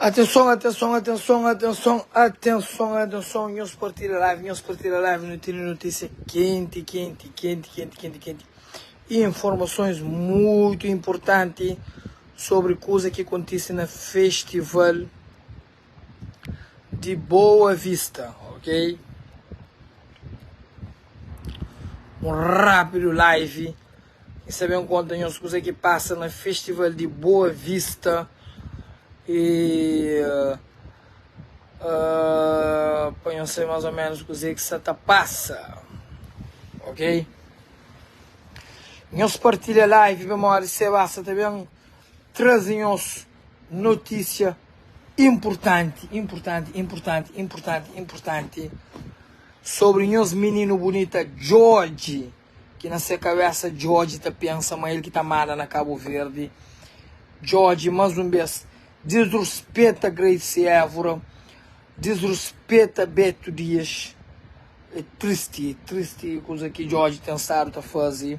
Atenson, atenson, atenson, atenson, atenson, atenson, nhos partilha live, nhos partilha live, nu tene notísia kenti, kenti, kenti, kenti, kenti, kenti, e informasons mutu inportanti sobri kuza ki kontise na festival di Boa Vista, ok? Un rápidu live. N sta ben konta nhos kuza ki pasa na festival di Boa Vista e pa nhos sabe más o ménus kuzê ki sta ta pasa, ok? Nhos partilha live pamodi Seba sta ta ben traze nhos notísia inpurtanti, inpurtanti, inpurtanti, inpurtanti, inpurtanti sobri nhos mininu bunita Djodje. Ki na se kabesa Djodje ta pensa ma el ki ta manda na Cabo Verde. Djodje mas un bes disruspeta Grace Évora, disruspeta Beto Dias. É tristi, é tristi kuza ki Djodje ten stadu ta faze.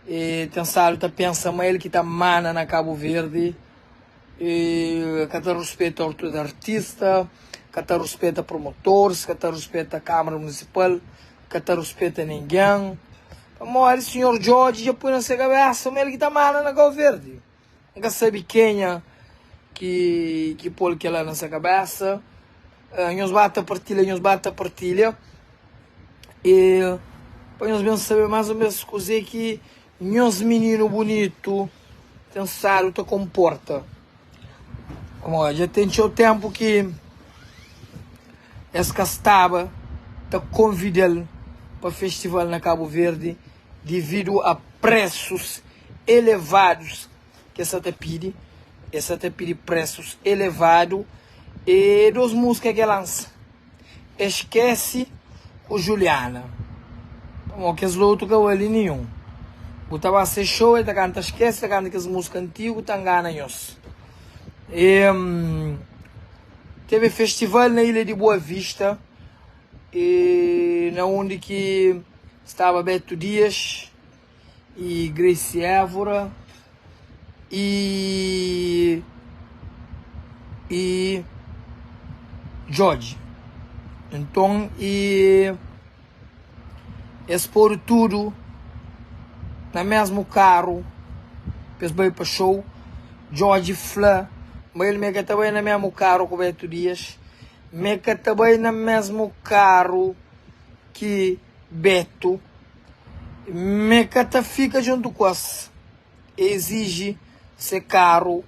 E ten stadu ta pensa ma el ki ta manda na Cabo Verde. E ka ta ruspeta otus artista, ka ta ruspeta promotores, ka ta ruspeta Câmara Municipal. Ka ta ruspeta ningen. Pamodi sinhor Djodje dja poi na se kabesa ma el ki ta manda na Kau Verdi. N ka sabe kenha ki ki pol kela na se kabesa. Nhos ba ta partilha, nhos ba ta partilha e pa nhos ben sabe mas o mes kuze ki nhos mininu bunitu ten stadu ta konporta. Pamodi dja ten txeu ténpu ki es ka staba ta konvida-l pa festival na Kabu Verdi dividu a presus elevadus ki es sa ta pidi. Es sa ta pidi presus elevadu e dos múzika ki el lansa. Eskese ku Juliana pamodi kes lotu ka bali ninhun. Bu ta ba se show el ta kanta Eskese, ta kanta kes múzika antigu ta ngana nhos. E teve festival na ilha di Boa Vista e na undi ki staba Beto Dias e Grace Évora e e Djodje. Nton e es podu tudu na mesmu karu pa es bai pa show. Djodje fla ma el me ka ta bai na mesmu karu ku Beto Dias, me ka ta bai na mesmu karu ki Beto. Me ka ta fika djuntu ku es. E iziji se karu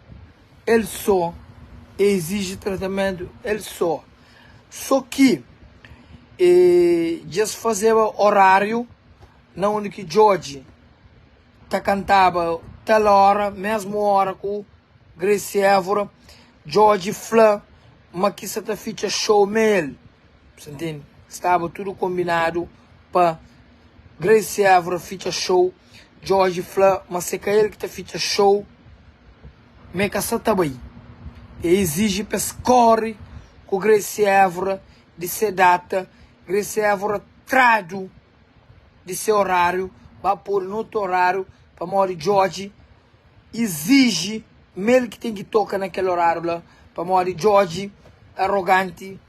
el so, e iziji tratamentu el so. So ki e dja es fazeba oráriu na undi ki Djodje ta kantaba tal óra, mesmu óra ku Grace Évora. Djodje fla ma ki sa ta fitxa show me el. Sa ntende? Staba tudu konbinadu pa Grace Évora fitxa show. Djodje fla ma se ka el ki ta fitxa show, ma e ka sa ta bai. E iziji pa es kore ku Grace Évora di se data. Grace Évora tradu di se oráriu, ba podu na otu oráriu pamodi Djodje iziji ma el ki ten ki toka na kel oráriu la, pamodi Djodje aroganti.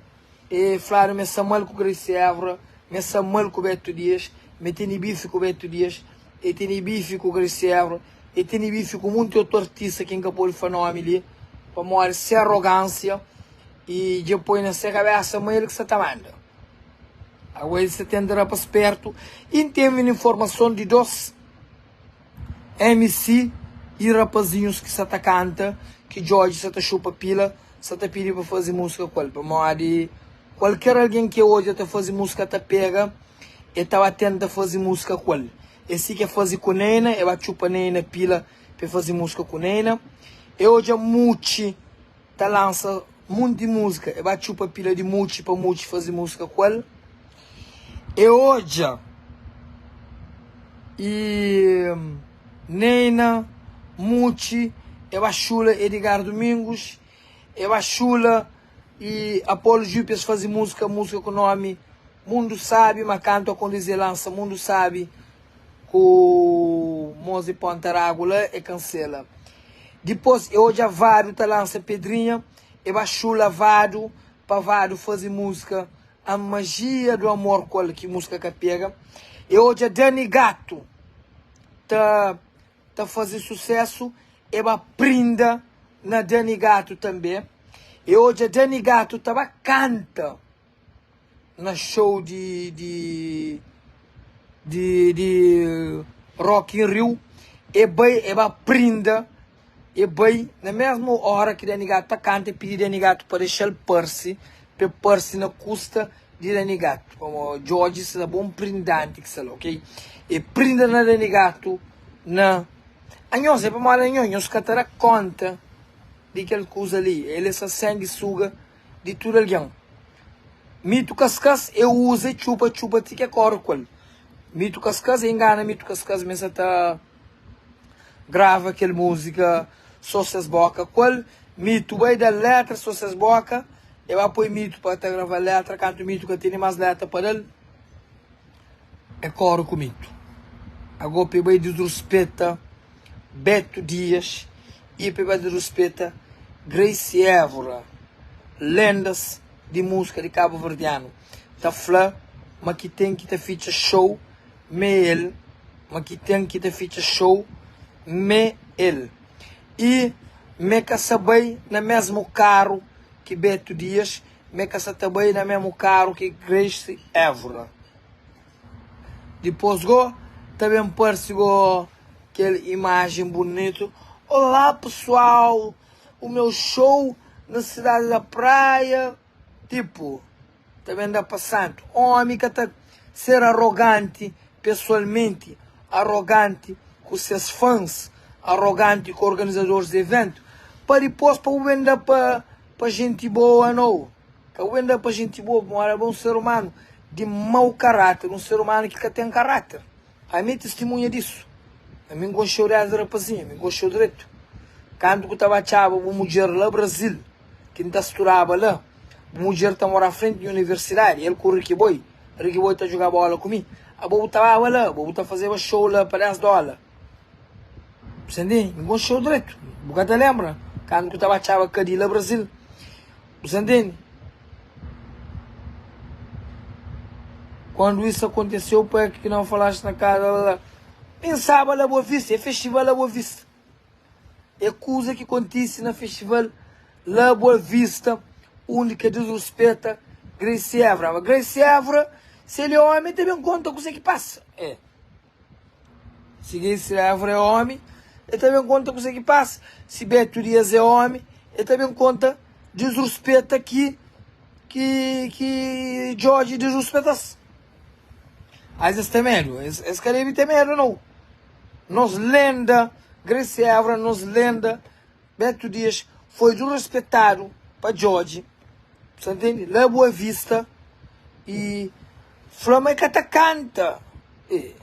E fladu ma e sta mal ku Grace Évora, ma e sta mal ku Beto Dias, ma e tene bifi ku Beto Dias, e tene bifi ku Grace Évora, e tene bifi ku munti otu artista ki N ka pode fla nomi li, pamodi se arogánsia i dja poi na se kabésa ma el ki sta ta manda. Ago el sta tenta da pa spertu i N ten informason di dos MC i rapazinhus ki sa ta kanta ki Djodje sa ta xupa pila sa ta pidi pa faze musika ku el pamodi kualker algen ki odja ta faze musika ta pega e ta ba tenta faze musika ku el e si ke faze ku Neyna e ba txupa Neyna pila pa e faze musika ku Neyna e odja Mucci ta lansa munti musika e ba txupa pila di Mucci pa Mucci faze musika ku el e odja e Neyna, Mucci, e ba xula Edgar Domingos, e ba xula e Apollo Jupe pa es faze musika, musika ku nomi Mundo Sabi, ma kantu akontise lansa Mundo Sabi ku mos di Ponta Ragu la e kansela. Dipos e odja Vado ta lansa Pedrinha. E ba xula Vado pa Vado faze múzika A Magia do Amor ku el ki múzika ka pega. E odja Dany Gato ta ta faze susésu e ba prinda na Dany Gato tanbe. E odja Dany Gato ta ba kanta na show di di di di Rock in Rio e bai e ba prinda e bai na mesmu ora ki Dany Gato ta kanta e pidi Dany Gato pa dexa-l parse pa e parse na kusta di Dany Gato pamo Djodje sta bon prindanti ki sta la ok e prinda na Dany Gato na anhos é pamodi anhos nhos ka ta da konta di kel kuza li el é sa sangisuga di tudu algen. Mitu kaskas e uza e txupa txupa ti ke kore ku el. Mitu kaskas e ingana mitu kaskas ma e sa ta grava kel muzika so ses boka ku el. Mitu bai da letra so ses boka e ba poi mitu pa ta grava letra kantu mitu ka tene mas letra pa dal e kore ku mitu. Ago pa e bai disruspeta Beto Dias i pa e bai disruspeta Grace Évora, lendas di múzika di kabuverdianu ta fla ma ki ten ki ta fitxa show me el, ma ki ten ki ta fitxa show me el i me ka sa bai na mesmu karu ki Beto Dias, me ka sa ta bai na mesmu karu ki Grace Évora. Dipôs go ta ben parse go kel imajen bunitu, Olá pessoal, o meu show na cidade da Praia, tipo, ta ben da pa santu. Omi ka ta ser aroganti pesoalmenti, aroganti ku ses fans, aroganti ku organizadoris di eventu, pa dipôs pa bu ben da pa pa jenti boa nou. Ka bu ben da pa jenti boa, pamodi abo é un ser umanu di mau karáter, un ser umanu ki ka ten karáter. Ami é tistimunha disu. Ami N konxe-u désdi rapazinhu, ami N konxe-u dretu. Kantu ku ta ba atxaba bu mudjer la Brazil, ki N ta studaba la, bu mudjer ta mora frenti di universidadi, el ku Ricky Boy, Ricky Boy ta juga bóla ku mi. Abo bu ta baba la, abo bu ta fazeba show la pa 10 dóla. Bu ta ntende? N konxe-u dretu. Bu ka ta lenbra kantu ku ta ba atxaba Kadi la Brazil? Bu sa ntende? Quando isso aconteceu, pa que não falaste na cara, lá, lá. Pensava la Boa Vista, é festival la Boa Vista. É kuza ki kontise na festival la Boa Vista, undi ke desrespeta Grace Évora. Ma Grace Évora, se ele é homem, ta ben konta kuze ki pasa. É. Si Grace Évora é omi, el ta ben konta kuzê ki pasa. Si Beto Dias é omi, el ta ben konta disruspeta ki ki ki Djodje disruspeta-s. As es ten medu? Es, es ka debe ten medu, nau. Nos lenda Grace Évora, nos lenda Beto Dias foi disruspetadu pa Djodje. Sa ntende? La Boa Vista e fla ma e ka ta kanta. E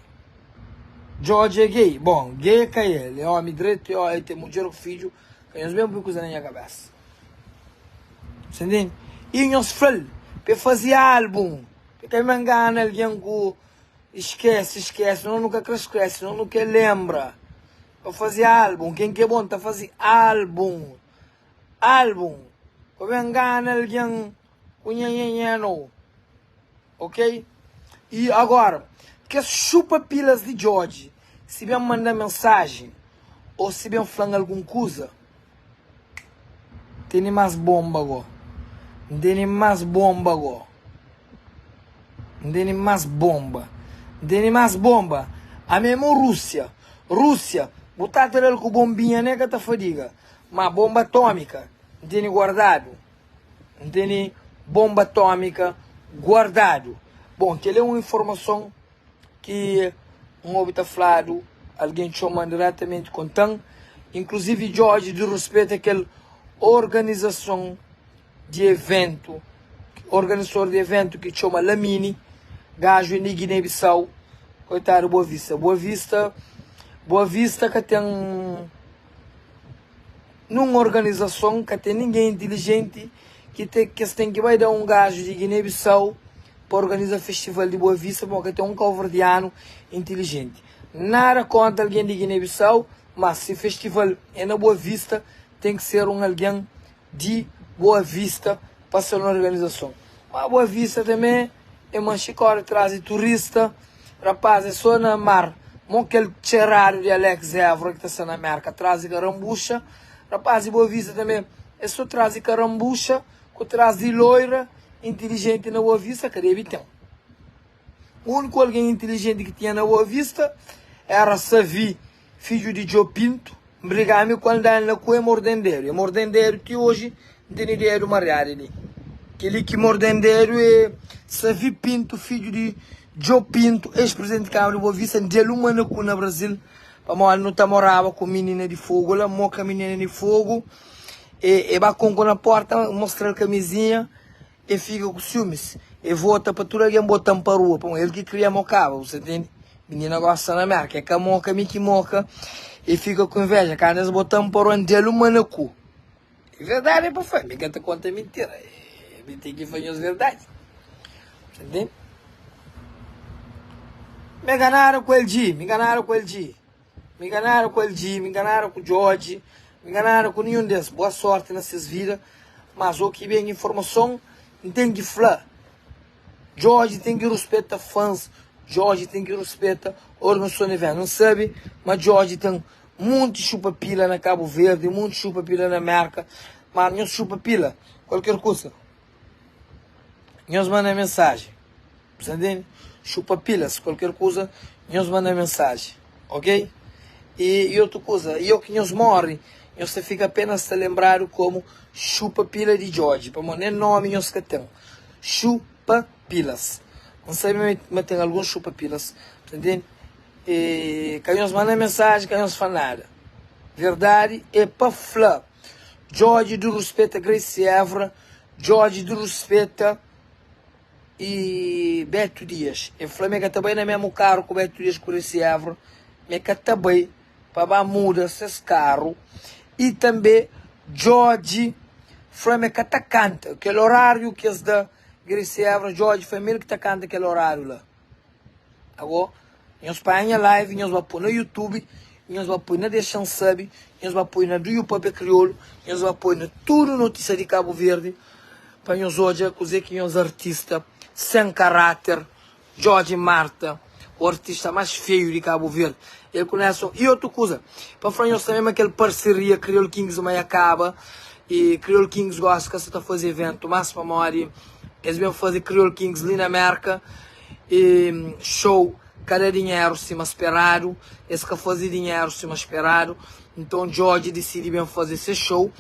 Djodje é gay. Bon, gay é ka el, é omi dretu, é el ten mudjer ku fidju, ka nhos ben pui kuza na nha kabesa. Sa ntende? E nhos fla-l pa e faze album, pa e ka ben ngana algen ku Eskese, eskese, nos nu ka kre skrese, nos nu kre lenbra. Pa faze album, ken ki é bon ta faze album. Album pa ben ngana algen ku nha nha nha no ok e agora kes xupa pilas di Djodje si ben manda mensagem ou si ben flan algun kuza tene mas bomba go ntene mas bomba go ntene mas bomba ntene mas bomba ami é mo Rússia Rússia bu ta ta dal ku bombinha ne ka ta fadiga. Ma bomba atómika N tene guardadu N tene bomba atómika guardadu Bon, kel-li é un informason ki N obi ta fladu Algen txoma-m diretamenti konta-m Inkluzivi Djodje di ruspeta kel organizason di eventu Organizador di eventu ki txoma Lamini Gaju é di Guiné-Bissau Koitadu Boa Vista Boa Vista Boa Vista ka ten Nun organizason ka ten ningen intilijenti ki te ki es ten ki bai da un gaju di Guiné-Bissau pa organiza festival di Boa Vista pamodi ka ten un kauverdianu intilijenti. Nada kontra algen di Guiné-Bissau, mas si festival é na Boa Vista ten ki ser un algen di. Boa Vista pa sta na organizason. Ma Boa Vista tanbe e manxe kore tras di turista, rapaz é so na mar, mo kel txeradu di Alex Évora ki ta sta na Merka tras di karambuxa, rapaz di Boa Vista tanbe é so tras di karambuxa ku tras di loira intilijenti na Boa Vista ka debe ten. Úniku algen intilijenti ki tinha na Boa Vista éra Savi, fidju di Djo Pintu. N briga-mi ku el, N da-l na ku e morde-m dedu. E morde-m dedu ti oji N tene dedu mariadu li. Kel-li ki morde-m dedu é Savi Pintu, fidju di Djo Pintu, ex-prizidenti di Kámara di Boa Vista. N da-l uma na ku na Brazil, pamodi nu ta moraba ku minina di Fogu la. Mo ka minina di Fogu, e ba konko na pórta, N mostra-l kamizinha. E fika ku siumis, e vota pa tudu algen bota-m pa rua, pamodi el ki kria mokaba, bu sa ntende? Minina gosi sta na Merka, e ka moka, mi ki moka, e fika ku inveja, kantu es bota-m pa rua, N da-l un manaku. E verdadi é pa fla, mi ka ta konta mintira, mi ten ki fla nhos verdadi, bu sa ntende? Mi ka nada ku LG, mi ka nada ku LG. Mi ka nada ku LG, mi ka nada ku Djodje, mi ka nada ku ninhun des. Boa sorti na ses vida, mas o ki ben informason N ten ki fla. Djodje ten ki ruspeta fans, Djodje ten ki ruspeta organizason di eventu. N sabe ma Djodje ten munti xupa pila na Kabu Verdi, munti xupa pila na Merka, mas nhos xupa pila, kualker kusa nhos manda mensajen. Bu sa ntende? Xupa pilas, kualker kuza nhos manda mensaji, ok? I, i otu kuza, i o ki nhos morri, nhos ta fika apenas ta lenbradu komu Xupa Pila di Djodje, pamodi nen nomi nhos ka ten. Xupa Pilas. N sabe ma ten alguns Xupa Pilas, bu ta ntende? I ka nhos manda mensaji, ka nhos fla nada. Verdadi é pa fla. Djodje di ruspeta Grace Évora, Djodje di ruspeta. i Beto Dias. E fla ma e ka ta bai na mesmu karu ku Beto Dias ku Reci Évora, ma e ka ta bai pa ba muda ses karu. I tanbe Djodje fla ma e ka ta kanta kel orariu ki es da Reci Évora, Djodje fla ma el ki ta kanta kel orariu la. Ago, nhos panha nha live, nhos ba poi na YouTube, nhos ba poi na Dexa-m Sabe, nhos ba poi na Do You Papia Kriolu, nhos ba poi na tudu notísia di Kabu Verdi pa nhos odja kuzê ki nhos artista sen karáter, Djodje Marta, o artista más feiu di Kabu Verdi, el ku Nelson. I otu kuza, pa fla nhos tanbê ma kel parseria Kriol Kings ma ya kaba i Kriol Kings gosi ka sa ta faze eventu más pamodi es ben faze Kriol Kings li na Merka. E show ka da dinheru sima speradu, es ka faze dinheru sima speradu, nton Djodje disidi ben faze se show,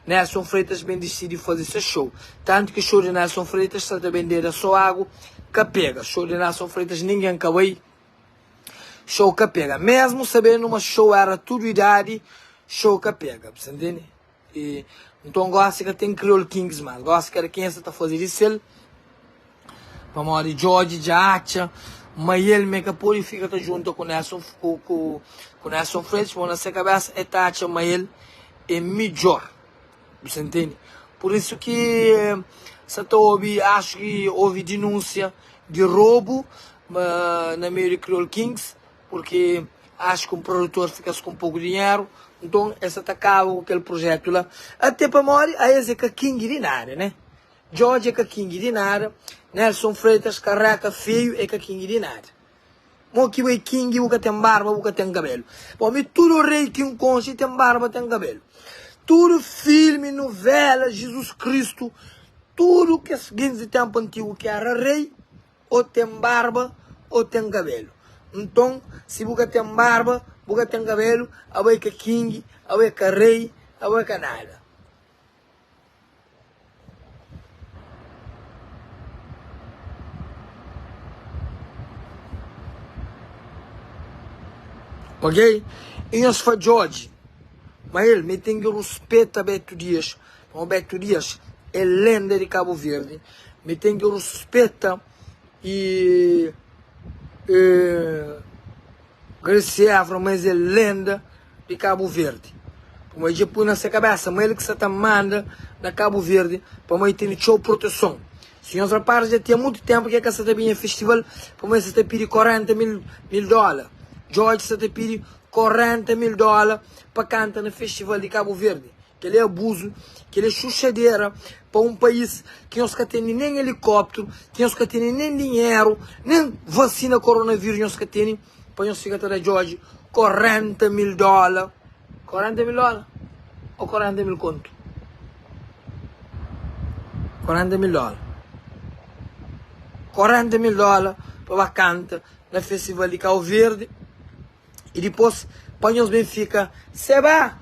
Nelson Freitas ben disidi faze se show, tantu ki show di Nelson Freitas sa ta bendeda so agu ka pega, show di Nelson Freitas ningen ka bai, show ka pega, mesmu sabendu ma show era tudu idadi, show ka pega, bu sa ntende? E nton gosi ka ten Kriol Kings mas, gosi kada kenha sa ta faze di sel. Pamodi Djodje dja atxa ma el me ka pode fika ta junta ku Nelson ku ku ku Nelson Freitas, pamodi na se kabesa el ta atxa ma el é midjor. Bu sa ntende? Pur isu ki sa ta obi, axu ki obi dinúnsia di robu na meiu di Kriol Kings, purki axu ki un produtor fika-s ku un poku dinheru, nton el sa ta kaba ku kel prujetu la. Ate pamodi aes é ka king di nada, ne? Djodje é ka king di nada, Nelson Freitas kareka feiu é ka king di nada. Mo ki bai king bu ka ten barba bu ka ten kabelu. Bom mi tudu rei ki N konxe ten barba ten kabelu. Tudu filmi, novela, Jizus Kristu, tudu kes gentis di tenpu antigu ki era rei o ten barba o ten kabelu. Nton si bu ka ten barba bu ka ten kabelu abo é ka king, abo é ka rei, abo é ka nada. Ok? I nhos fla Djodje ma el mi ten ki ruspeta Beto Dias, pamodi Beto Dias é lenda di Kabu Verdi, mi ten ki ruspeta i Grace Évora ma es é lenda di Kabu Verdi. Pamodi dja pui na se kabesa ma el ki sa ta manda na Kabu Verdi pamodi tene txeu proteson. Si nhos rapara dja ten mutu tenpu ki e ka sa ta binha festival pamodi e sa ta pidi 40 mil mil dola. Djodje sa ta pidi 40 mil dola pa kanta na festival di Kabu Verdi. Kel-li é abuzu, kel-li é xuxadera pa un país ki nhos ka tene nen elikópteru, ki nhos ka tene nen dinheru, nen vasina koronavírus nhos ka tene, pa nhos fika ta da Djodje 40 mil dóla. 40 mil dóla ô 40 mil kontu? 40 mil dóla. 40 mil dóla pa ba kanta na festival di Kau Verdi. I dipôs, pa nhos ben fika, Seba,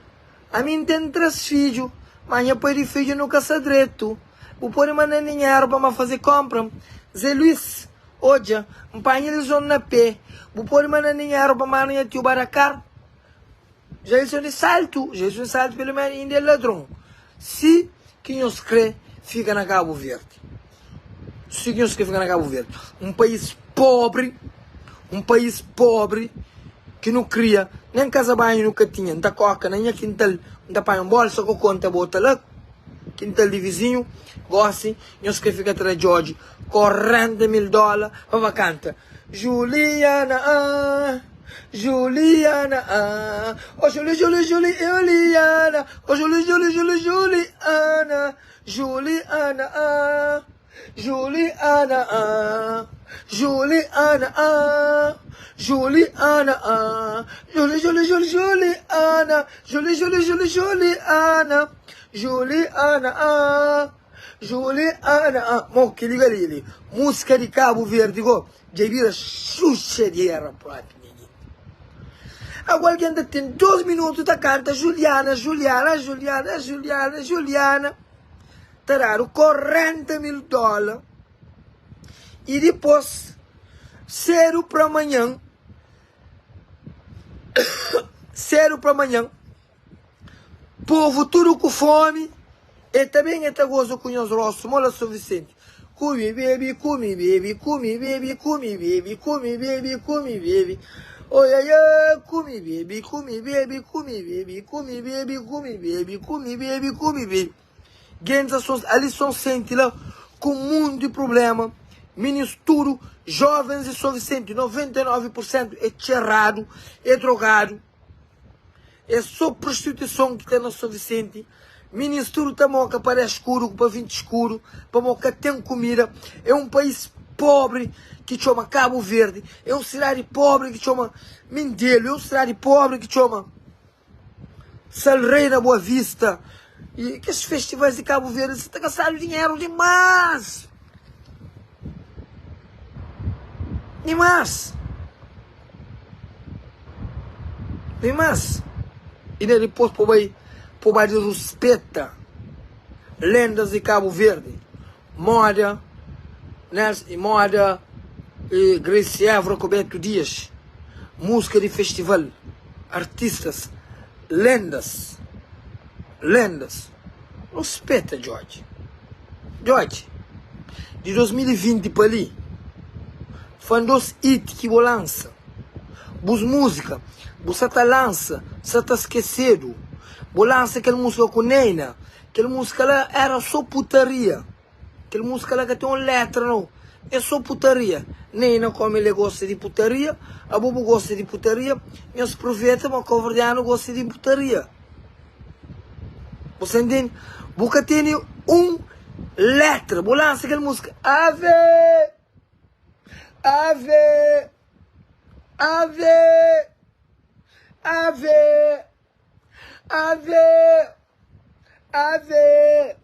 ami N ten três fidju, má nha pai di fidju nu ka sta dretu. Bu pode manda-m dinheru pa N ba faze kónpra? Zé Luís, Odja, N panha lizon na pé. Bu pode manda-m dinheru pa N manda nha tiu ba Dakar? Jailson di Saltu, Jailson di Saltu pelu menu inda é ladron. Si ki nhos kre fika na Kabu Verdi. Si ki nhos kre fika na Kabu Verdi. Un país pobri, un país pobri ki nu kria, nen kaza banhu nu ka tinha. N ta koka na nha kintal, N ta panha un bolsa kokô N ta bota la kintal di vizinhu. Gosi nhos kre fika ta da Djodje 40 mil dola pa ba kanta. Juliana ah, Juliana ah, oh Juli Juli Juli Juliana, oh Juli Juli Juli Juliana, Juliana ah, Juliana ah, Juliana ah, Juliana ah, Juli Juli Juli Juliana, Juli Juli Juli Juliana, Juliana ah. Juliana ah mo ki liga li li Música di Cabo Verde go dja bira xuxa di era propi nha genti Ago algen ta ten 2 minuto ta canta Juliana Juliana Juliana Juliana Juliana Ta dadu 40 mil dola E dipos sedu pra manhan Sedu pra manhan Povu tudu ku fomi, e ta ben e ta goza ku nhos rostu mo la Son Visenti. Kumi bebi, kumi bebi, kumi bebi, kumi bebi, kumi bebi, kumi bebi, oiaia, kumi bebi, kumi bebi, kumi bebi, kumi bebi, kumi bebi, kumi bebi, kumi bebi. Gentis a ali Son Senti la ku munti prublema, minis tudu, jovens di Son Visenti, 99 pur sentu e txeradu, e drogadu. É só prostituison ki ten na São Vicente. Minis tudu ta moka pa 10 skudu ku pa 20 skudu pamo ka ten kumida. É un país pobri ki txoma Kabu Verdi. É un sidadi pobri ki txoma Mindelu. É un sidadi pobri ki txoma Sal Rei na Boa Vista. E kes festivais di Kabu Verdi sa ta gastadu dinheru dimás. Dimás. Dimas i na dipôs pa bai pa ba di ruspeta lendas di Kabu Verdi moda Nelson moda Grace Évora ku Beto Dias múzika di festival artistas lendas lendas ruspeta Djodje Djodje di 2020 pa li Fã dos hit ki bo lansa. Bus múzika bu sa ta lansa sa ta skesedu. Bo lansa kel múzika ku Neyna, kel múzika la era so putaria. Kel múzika la ka ten un letra nau, é so putaria. Neyna komu el é gosta di putaria, abo bu gosta di putaria, nhos proveta ma koverdianu gosta di putaria. Bu sa ntende? Bu ka tene un letra, bu lansa kel múzika Ave! Ave, ave, ave, ave, ave.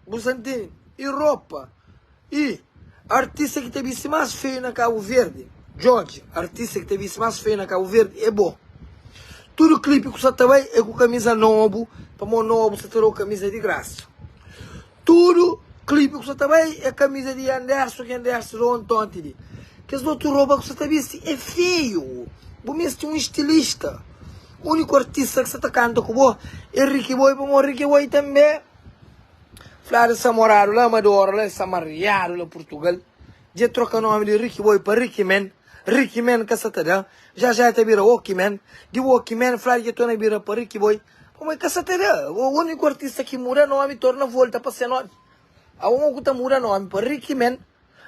Bu sa ntende? I ropa, i artista ki ta bisti mas feiu na Kabu Verdi, Djodje, artista ki ta bisti mas feiu na Kabu Verdi é bo. Tudu klipi ku sa ta bai é ku kamiza nobu, pamo nobu sa ta dau kamiza di grasa. Tudu klipi ku sa ta bai é kamiza di Anderson ki Anderson da ontonti li. Kes otu ropa ku sa ta bisti é feiu. Bu mesti un estilista. Uniku artista ki sa ta kanta ku bo é Ricky Boy pamodi Ricky Boy tanbe fladu sa moradu la Amadora la sa mariadu la Purtugal. Dja troka nomi di Ricky Boy pa Ricky Man. Ricky Man ka sa ta da. Já já el ta bira Oki Man. Di Oki Man fladu dja torna bira pa Ricky Boy. Pamodi ka sa ta da. Uniku artista ki muda nomi torna volta pa se nomi. Aon ku ta muda nomi pa Ricky Man,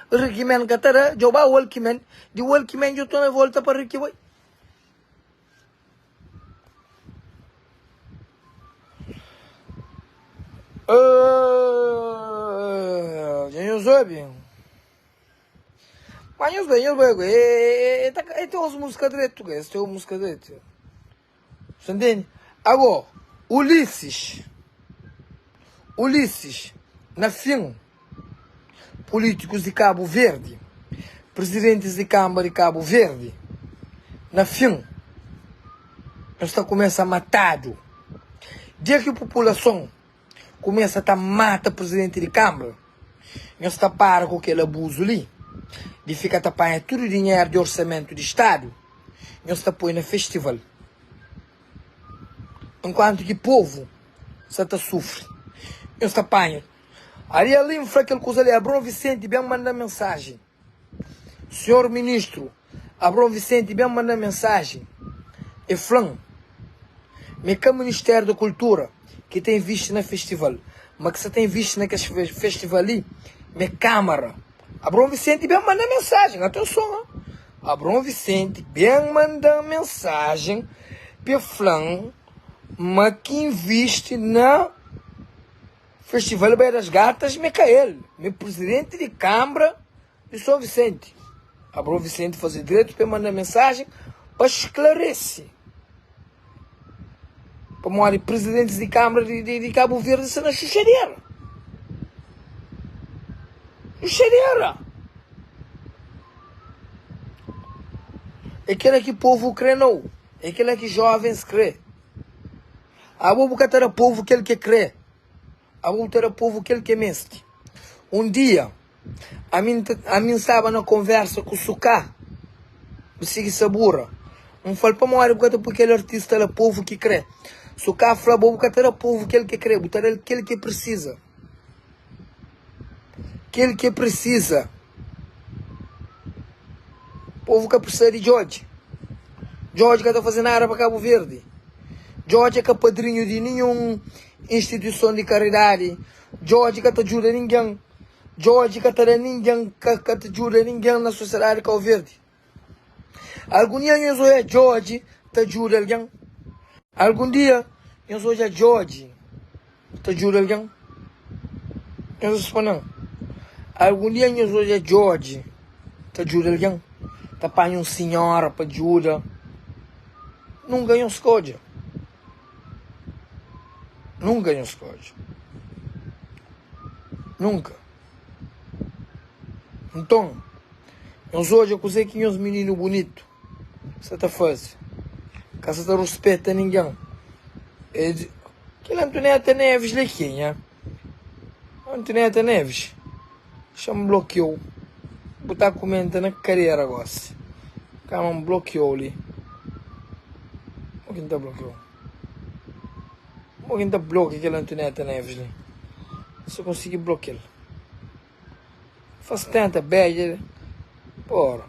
Ricky Man ka ta da, djo ba Walky Man, di Walky Man djo torna volta pa Ricky Boy. Dja nhos obi? Ma nhos bai, nhos bai, e ta e ta obi músika dretu, es ta obi músika dretu. Sa ntende? Ago, Ulisses, Ulisses, na fin, pulítikus di Kabu Verdi, prizidentis di Kánmara di Kabu Verdi, na fin, nhos ta kumesa matadu. Dia ki populason kumesa ta mata prizidenti di Kánmara, nhos ta para ku kel abuzu li di fika ta panha tudu dinheru di orsamentu di Stadu, nhos ta poi na festival. Enkuantu ki povu sa ta sufri, nhos ta panha. Ariel Lim fla kel kuza li, Abraon Vicente ben manda-m mensajen. Senhor Ministru, Abraon Vicente ben manda-m mensajen. E fla-m ma é ka Ministériu da Kultura ki ta invisti na festival, ma ki sa ta invisti na kes festival li ma é Kámara. Abraon Vicente ben manda-m mensajen, atenson ha! Abraon Vicente ben manda-m mensajen pa e fla-m ma ki invisti na. Festival Baía das Gatas me ka el, me presidente di Kambra di São Vicente. Abrão Vicente faze dretu pa manda mensagem pa esclarece. Pamodi presidentis di Kambra di, di, di Cabo Verde sta na xuxadera. Xuxadera. É kela ki povo kre nou. É kela ki jovens kre. Abo bu ka ta da povu kel ke kre, abo bu ta da povu kel ke meste. Un dia, ami ami N staba na konversa ku Suká, bu sigi sabura. N fla-l, Pamodi bu ka ta pui kel artista la povu ki kre? Suká fla, Abo bu ka ta da povu kel ke kre, bu ta da-l kel ke prisiza. Kel ke prisiza. Povu ka prisiza di Djodje. Djodje ka ta faze nada pa Kabu Verdi. Djodje é ka padrinhu di ninhun instituison di karidadi. Djodje ka ta djuda ningen. Djodje ka ta da ningen, ka ta djuda ningen na sosiedadi di Kabu Verdi. Algun dia nhos odja Djodje ta djuda algen? Algun dia nhos odja Djodje ta djuda algen? Nhos responde-m, Algun dia nhos odja Djodje ta djuda algen? Ta panha un sinhora pa djuda? Nunka nhos ka odja. Nunka nhos ka odja. Nunka. Nton, nhos odja kuzê ki nhos mininu bunitu sta ta faze. Ka sta ta ruspeta ningen. El di, Kel Antuneta Neves li é kenha? Antuneta Neves, xa-m blokiou. Bu ta kumenta na kadera gosi. Kama, N blokiou li. Mo ki N ta blokiou? Mo ki N ta blokia kel Antuneta Neves li? N sa konsigi blokia-l. Faz tenta bedja Porra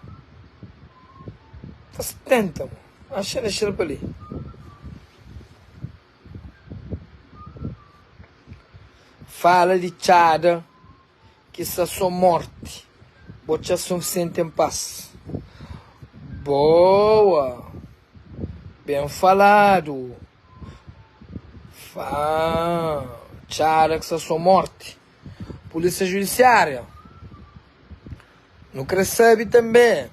Faz tenta mo Axa dexa-l pa li Fala di txada ki sta so morti Bo txa São Vicente em paz Boa Ben faladu Fa Txada ki sta so morti Polícia Judiciária, Nu krê sabe tanbê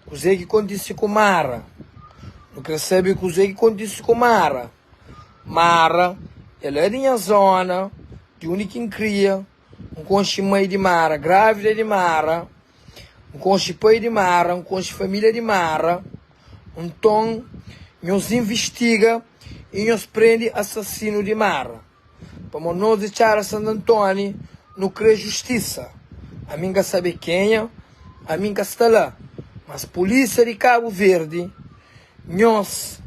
kuzê ki kontise ku Mara. Nu krê sabe kuzê ki kontise ku Mara. Mara é la di nha zóna, di undi ki N kria. N konxe mai di Mara, grávida di Mara. N konxe pai di Mara, N konxe família di Mara. Nton, nhos invistiga i nhos prende asasinu di Mara. Pamodi nos di Txada Santu Antoni nu kre justisa. Ami N ka sabe kenha, ami N ka sta la, mas pulisia di Kabu Verdi nhos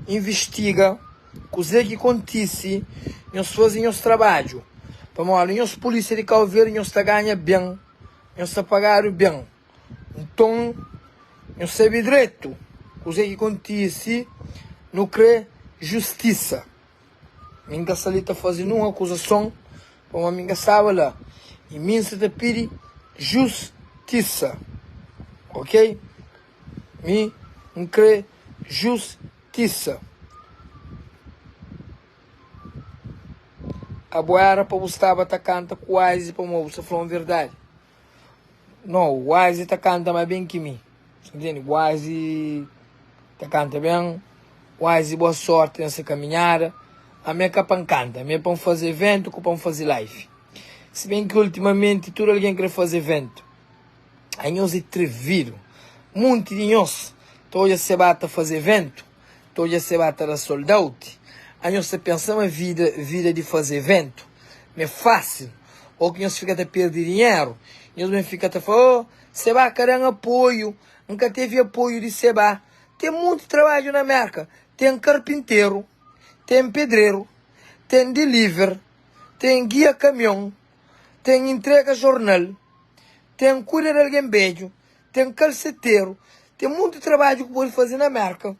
invistiga kuze ki kontisi, nhos faze nhos trabadju. Pamodi nhos pulisia di Kabu Verdi nhos ta ganha ben, nhos ta pagadu ben. Nton, nhos sabe dretu kuze ki kontisi, nu kre justisa. Mi N ka sta li ta faze nun akuzason, pamodi mi N ka staba la. I mi N sta ta pidi justisa. Ok? Mi N krê justisa. Abo era pa bu staba ta kanta ku Wise pamodi bu sta fla un verdadi. No, Wise ta kanta ma ben ki mi. Sa ntende? Wise ta kanta ben. Wise boa sorti na se kaminhada. Ami é ka pa N kanta, ami é pa N faze eventu ku pa N faze live. Si ben ki ultimamenti tudu algen kre faze eventu. Anhos é trevidu. Munti di nhos ta odja Seba ta faze eventu, ta odja Seba ta da sold out. Anhos ta pensa ma vida vida di faze eventu ma é fásil ô ki nhos fika ta perde dinheru. Nhos ben fika ta fla, Oh, Seba ka da-m apoiu, N ka tevi apoiu di Seba. Ten munti trabadju na Merka, ten karpinteru, ten pedreru, ten deliver, ten gia kamion, ten intrega jornal. Ten kuida di algen bedju, ten kalseteru, ten monti trabadju ku pode faze na Merka.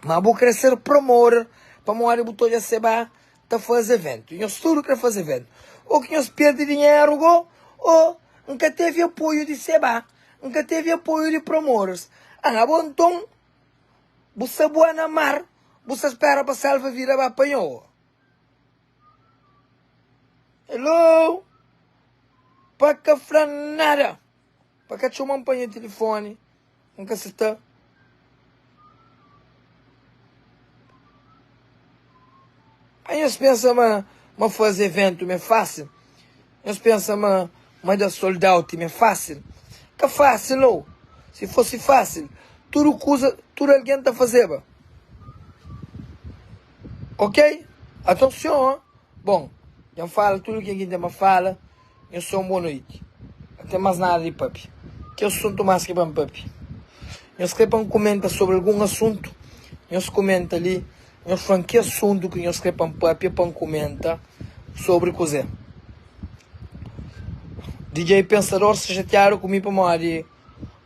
Ma bu kre ser promoter pamodi bu ta odja seba ta faze eventu. Nhos tudu kre faze eventu. Ô ki nhos perde dinheru go, ô N ka tevi apoiu di seba, N ka tevi apoiu di promoters. Ah, abo nton bu sta bua na mar, bu sta spera pa salva vida ba panha-u. Hello! Pa ka fla nada, pa ka txoma-m pa nha tilifoni, N ka sta. Aí nhos pensa ma ma faze eventu ma é fásil? Nhos pensa ma ma da sold out ma é fásil? Ka fásil nau. Si fosi fásil, tudu kuza, tudu algen ta fazeba. Ok? Atension, Bon, dja N fala tudu ken ki N ten pa fala. Nhos ten un bon noiti. Ka ten más nada di papia. Ki asuntu más ki pa N papia? Nhos kre pa N kumenta sobri algun asuntu? Nhos kumenta li. Nhos fla-m ki asuntu ki nhos kre pa N papia, pa N kumenta sobri kuzê. DJ Pensador sta xatiadu ku mi pamodi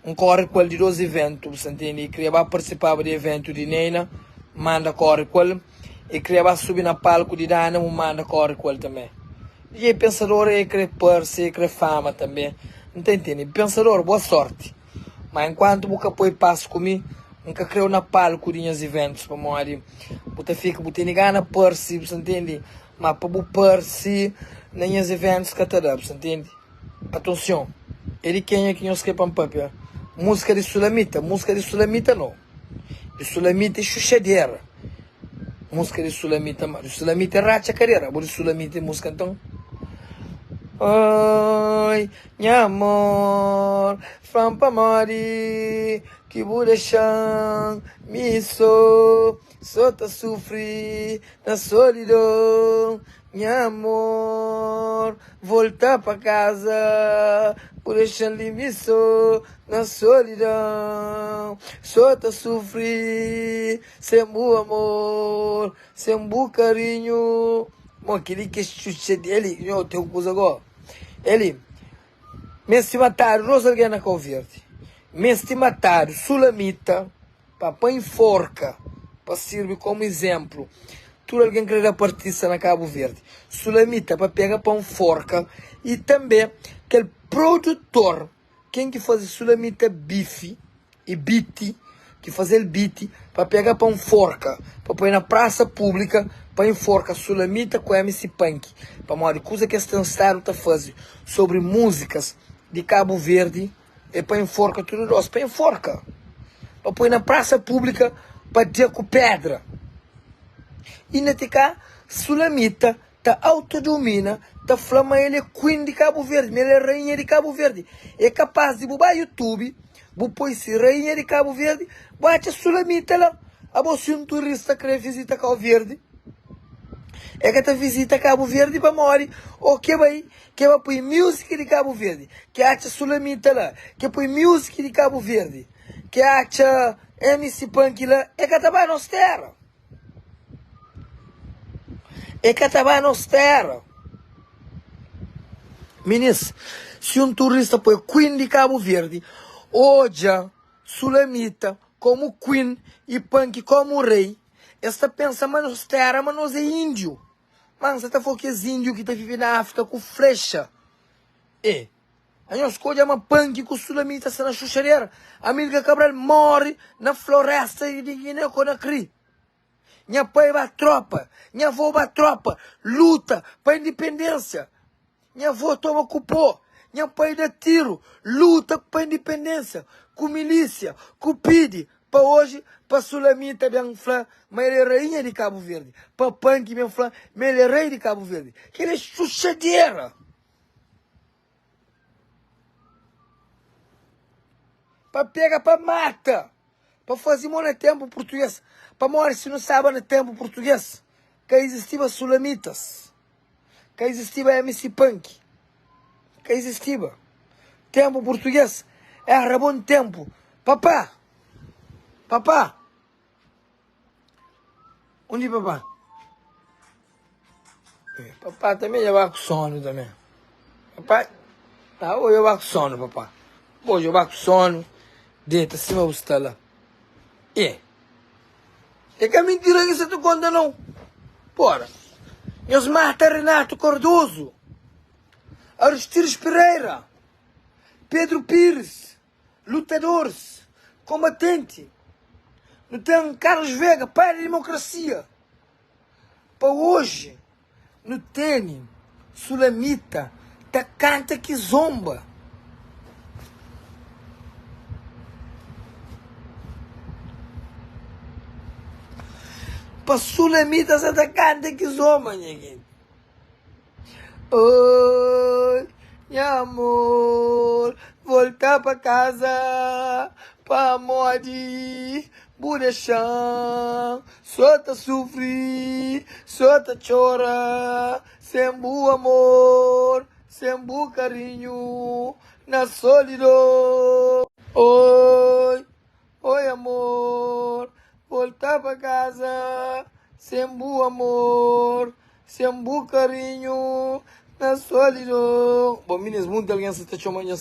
N kóre ku el di dos ivéntu, bu sta ntende? E kria ba partisipaba di ivéntu di Neina, N manda kóre ku el. E kria ba subi na palku di Dana, N manda kóre ku el tanbê. I e pensador, e kre parse, e kre fama tanbê. N ta ntende. Pensador, boa sórti. Má enkuantu bu ka poi pas ku mi, N ka krê-u na palku di nhas ivéntus, pamodi bu ta fika, bu tene gana parse, bu sta ntende? Má pa bu parse na nhas ivéntus ka ta da, bu sta ntende? Atension, é di kenha ki nhos kre pa N papia? Múzika di Sulamita? Múzika di Sulamita no. Di Sulamita é xuxadera. Múzika di Sulamita ma di Sulamita é ratxa kadera. Abo di Sulamita é múzika nton? Oi, nha amor, fla-m pamodi ki bu dexa-m mi so, so ta sufri na solidon. Nha amor, volta pa kaza Bu dexa-m li mi so na solidão So ta sufri sen bu amor, sen bu karinhu Mo, kel-li ki é xuxa di el Nho, ten un kuza go El meste matadu dos algen na Kau Verdi Meste matadu Sulamita Pa pa inforka, pa sirbi komu izénplu. Tudu algen krê da partisa na Kabu Verdi. Sulamita pa pega pa nforka y tanbê kel produtor, ken ki faze Sulamita bifi y biti, ki faze-l biti, pa pega pa nforka, pa poi na prasa públika pa inforka Sulamita ku MC Panki, pamodi kuza ki es ten stadu ta faze sobri múzikas di Kabu Verdi. É pa enforka tudu dos, pa enforka, pa poi na prasa públika pa da ku pedra. Inda ti ka Sulamita ta autodomina, ta fla ma el é queen di Kabu Verdi, ma el é rainha di Kabu Verdi. É kapaz di bu ba YouTube, bu poi si rainha di Kabu Verdi, bu atxa Sulamita la. Abo si un turista kre vizita Kau Verdi, é ka ta vizita Kabu Verdi pamodi o ke bai Ke ba pui music di Cabo Verde, ke atxa Sulamita la, ke pui music di Cabo Verde, ke atxa MC Punk la, e ka ta ba nos terra. E ka ta ba nos terra. Minis, si un turista poi Queen di Cabo Verde, odja Sulamita komu Queen y Punk komu rei, es ta pensa ma nos terra, ma nos é índio. Má N sa ta fla kes índiu ki ta vive na Áfrika ku flexa. E anhos ka odja ma Panki ku Sulamita sta na xuxadera? Amílcar Cabral móre na florésta di Giné-Konakri. Nha pai ba tropa, nha avô ba tropa, luta pa indipendênsia. Nha avô toma ku pó, nha pai da tiru, luta pa indipendênsia, ku milísia, ku pidi, pa oji, pa Sulamita ben fla ma el é rainha di Kabu Verdi, pa Panki ben fla ma el é rei di Kabu Verdi. Kel é xuxadera! Pa pega pa mata, pa faze mo na tenpu purtuges, pamodi si nu staba na tenpu purtuges ka izistiba sulamitas, ka izistiba MC Punk, ka izistiba. Tenpu purtuges era bon tenpu. Papa, papa. Undi papá? Papá também já vai com sono também. Papá, tá, hoje eu vai com sono, papá. Hoje eu vai com sono. Deita cima você está lá. É. É que é mentira que você te conta não. Porra. Nós mata Renato Cardoso. Aristides Pereira. Pedro Pires. Lutadores, kombatenti. Nu ten Carlos Vega, pai di dimokrasia. Pa oji nu tene Sulamita ta kanta kizomba. Pa Sulamita sa ta kanta kizomba, nha genti. Oi, nha amor, volta pa kaza Pamodi bu dexa-m so ta sufri, so ta txora Sen bu amor, sen bu karinhu, na solidon Oi, Oi amor, volta pa kaza Sen bu amor, sen bu karinhu Na solidon Bom minis, munti algen sa ta txoma nha.